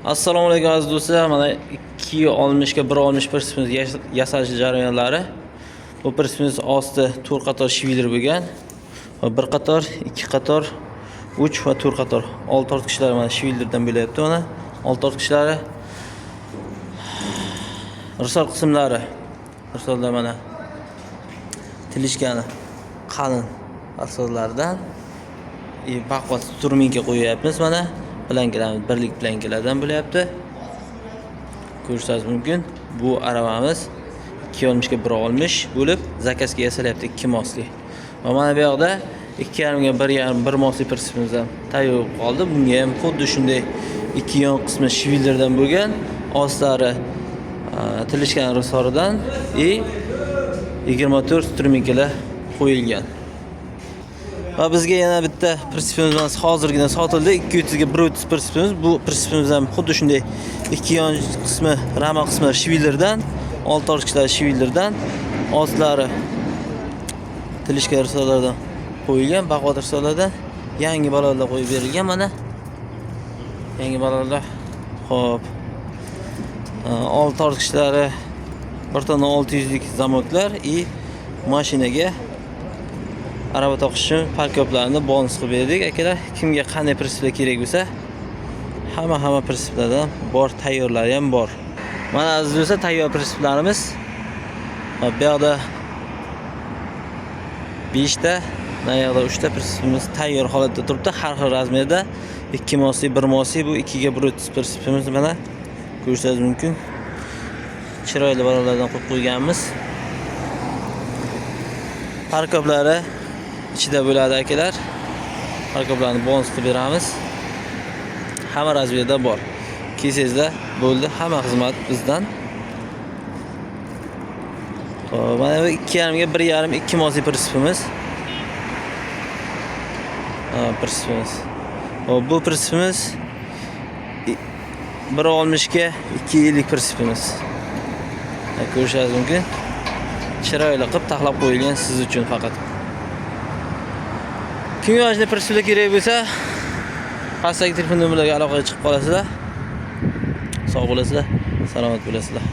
Assalomu alaykum, aziz do'stlar. Mana 2.60 ga 1.60 pritsepimiz yasalish jarayonlari. Bu pritsepimiz osti 4 qator швеллер bo'lgan. Va bir qator, ikki qator, 3 va 4 qator. Oldi tortqichlari mana швеллер dan bo'lyapti mana. Oldi tortqichlari. Rissor qismlari. Rissorlar mana tilishgani qalin rissorlardan baquvvat стремёнка qo'yyapmiz mana. Планка lar birlik планка lardan bo'lyapti. Ko'rishingiz mumkin. Bu aravamiz 2.60 ga 1.60 bo'lib, заказ ga yasalyapti, 2 mosli. Va mana bu yoqda 2.5 ga 1.5 1 mosli pritsepimiz ham tayyor bo'lib qoldi. Bunga ham xuddi shunday ikki yon qismi швеллер dan bo'lgan, ostlari tilishgan rissoridan и 24 стремёнка lar qo'yilgan. Va bizga yana bitta pritsepimiz hozirgina sotildi. 230 ga 130 pritsepimiz. Bu pritsepimiz ham xuddi shunday ikki yon qismi, rama qismi швеллер dan, oldi tortqichlari швеллер dan, ostlari tilishka rissorlardan qo'yilgan, baquvvat rissorlardan yangi balonlar qo'yib berilgan mana. Yangi balonlar. Xo'p. Oldi tortqichlari 1 tonna 600 lik zamoklar и mashinaga arava toqish uchun паркоп larni bonus qilib berdik. Akalar, kimga qanday pritseplar kerak bo'lsa, hamma pritseplardan bor, tayyorlari ham bor. Mana, aziz do'stlar, tayyor pritseplarimiz. Hop, bu yoqda 5 ta, bu yoqda 3 ta pritsepimiz tayyor holatda turibdi, har xil размер da. 2 mosli, 1 mosli, bu 2 ga 1.30 pritsepimiz mana, ko'rishingiz mumkin. Chiroyli balonlardan qo'yib qo'yganmiz. Паркоп lari ichida bo'ladi, akalar. Паркоп larni bonus qilib beramiz. Hamma размер da bor. Kelsangizlar bo'ldi, hamma xizmat bizdan. Xo'p, mana bu 2.5 ga 1.5 2 mosli pritsepimiz. Ha, pritsepimiz. Xo'p, bu pritsepimiz 1.60 ga 2.50 pritsepimiz. Ha, ko'rishingiz mumkin. Chiroyli qilib taxlab qo'yilgan siz uchun faqat. Kimga mana shunday pritseplar kerak bo'lsa, pastdagi telefon nomerlariga aloqaga chiqib qolasizlar. Sog' bo'lasizlar, salomat bo'lasizlar.